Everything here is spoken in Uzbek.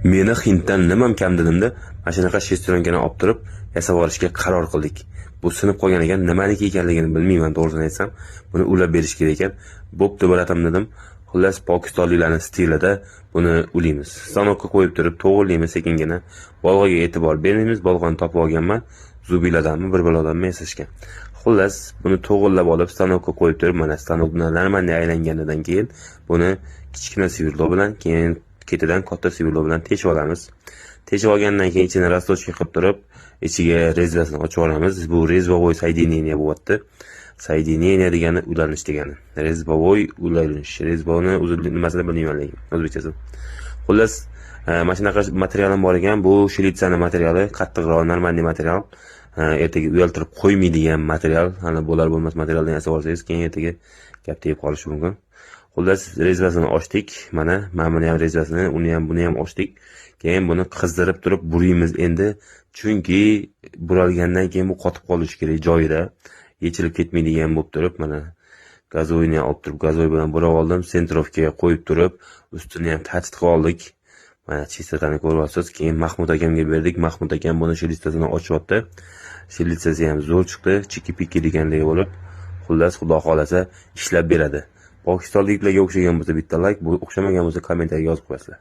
Meni hinddan nimam kam dedimda, mana shunaqa шестерёнка ni olib turib yasab olishga qaror qildik. Bu sinib qolgan ekan, nimaniki ekanligini bilmayman, to'g'risini aytsam. Buni ulab berish kerak ekan. Bo'pti, братан dedim. Xullas, pokistonliklarni stilida buni ulaymiz. Stanokka qo'yib turib to'g'irlaymiz sekingina. Bolg'aga e'tibor bermaymiz, bolg'ani topib olganman. Zubiladanmi, bir balodanmi yasashgan. Xullas, buni to'g'irlab olib stanokka qo'yib turib, mana stanok нормальный aylanganidan keyin buni kichkina сверло bilan, keyin ketidan katta сверло bilan teshib olamiz. Teshib olgandan keyin ichini расточка qilib turib, ichiga резьба sini ochib olamiz. Bu резьбовой соединение bo'lyapti. Соединение degani ulanish degani. Резьбовой ulanish. Резьба ni o'zi nimasini bilmayman lekin o'zbekchasi. Xullas, mana shunaqa materialim bor ekan. Bu шлица ni materiali, qattiqroq, нормальный material. Ertaga uyaltirib qo'ymaydigan material. Hali bo'lar bo'lmas materialdan yasab olsangiz, keyin ertaga gap tegib qolishi mumkin. Xullas, резьба sini ochdik. Mana buni ham резьба sini, uni ham, buni ham ochdik. Keyin buni qizdirib turib buraymiz endi. Chunki buralgandan keyin bu qotib qolishi kerak joyida. Yechilib ketmaydigan bo'lib turib, mana газовой ni ham olib turib, газовой bilan burab oldim. Центровка ga qo'yib turib, ustini ham tachit qilib oldik. Mana чистота ni ko'ryapsiz. Keyin Mahmud akamga berdik. Mahmud akam buni шлица sini ochyapti. Шлица si ham zo'r chiqdi. Chiki-piki degandek bo'lib. Xullas, Xudo xolasa ishlab beradi. Pokistonliklarga o'xshagan bo'lsa bitta like, bu o'xshamagan bo'lsa kommentariyaga yozib qo'yasizlar.